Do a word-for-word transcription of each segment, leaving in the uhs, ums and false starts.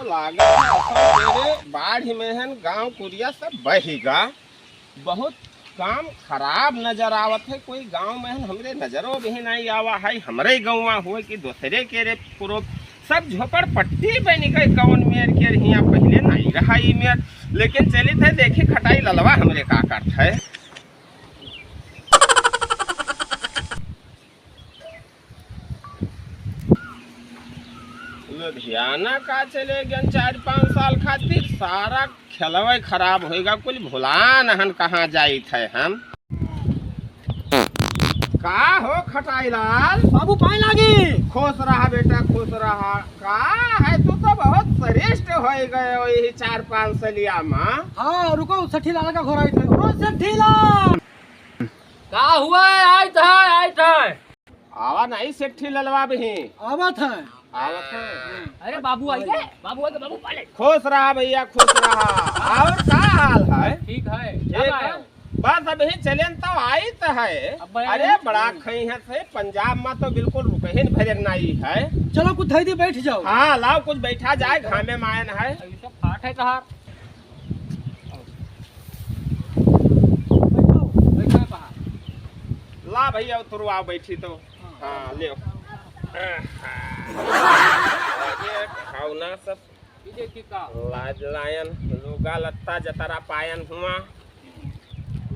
लागत है, असो तेरे बाढ़ में हन, गाँव कुरिया सब बहिगा। बहुत काम खराब नजर आवत है। कोई गाँव में हन, हमरे नजरो भी नहीं आवा है। हमरे गौवा हुए कि दूसरे के रे पूरो सब झोपड़पट्टी बनि गए। कौन मेर के हियाँ पहिले नहीं रहा ई मेर। लेकिन चलित है, देखी खटाई ललवा हमरे का करत है। लुधियाना का चले गन चार पाँच साल खातिर, सारा खेलवे खराब होइगा, कुल भुलान हन कहाँ जाइत है हम। का हो खटाई लाल? बाबू पाए लागी। खुश रहा बेटा, खुश रहा। का है, तू तो बहुत श्रेष्ठ हो गए हो यही चार पाँच सलिया में। हाँ, रुको, सेठी लाल का घोराइत है। ओ सेठी लाल। का हुआ है? आइत है, आइत है। आवा नहीं सेठी ललवा भी। आवत है। आवत है। अरे बाबू आई गए, बाबू आई गए, बाबू पाले। खुश रहा भैया, खुश रहा। और का हाल है? ठीक है, ठीक क्या है। है। बस अभी चलेन तो आइत है। अब मैं अरे बड़ा खई है से पंजाब में तो बिल्कुल रुकहिन भरे नहीं है। चलो कुछ धई दे, बैठ जाओ। हाँ, लाओ कुछ बैठा जाए, घामे मायन है। अभी सब फाट है तहार। बैठो। बैठो है बाहर। ला भैया, उतरो, आओ बैठी तो। हाँ, ले। ये खाओ ना सब। ई देखी का? लाज लायन, लुगा लत्ता जतरा पायन हुआ।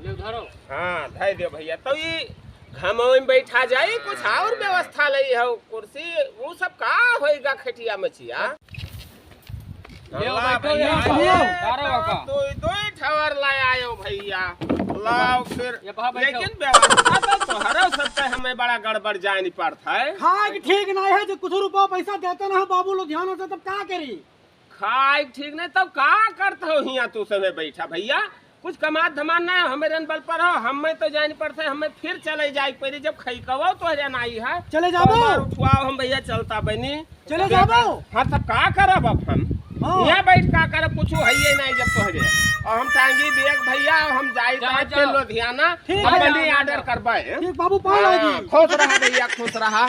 ले धरो। हाँ, धै दे भैया। तो ई घमवे में बैठा जाई, कुछ और व्यवस्था लई हो, कुर्सी, वो सब का होइगा खटिया मचिया? ले अल्लाह बैठो भैया, यहाँ, आयो। बैठो। का रे बाबा? दो, दो ठवर लाय आयो भैया। लाओ फिर। ये बाबा बैठो। लेकिन व्यवस्था तो तोहरो सब पे हमें बड़ा गड़बड़ जानी पड़त है। खाए के ठीक नहीं है, जो कुछ रुपया पैसा देते ना हो बाबू लुधियाना से, तब का करी? खाए के ठीक नहीं, तब का करत हो हियाँ तू समय बैठा भैया? कुछ कमात धमात ना है, हमरे बल पर हो, हमें तो जानी पड़त है, हमें फिर चले जाए के पड़ी, जब खैकवो तोहरे नाई है। चले तो जाबो। हमार उठवाओ, हम भैया चलता बनी। चले जाबो। हाँ, तब का करब अब हम? हाँ। यहाँ बैठ का करब, कुछ है ये नहीं जब तोहरे। और हम टांगी बैग भैया, और हम जाई जाओ, बात फिर जाओ। लुधियाना, ठीक हम है। बनी ऑर्डर करबे। ठीक बाबू, पाए हाँ, लागी। खुश रहा भैया, खुश रहा।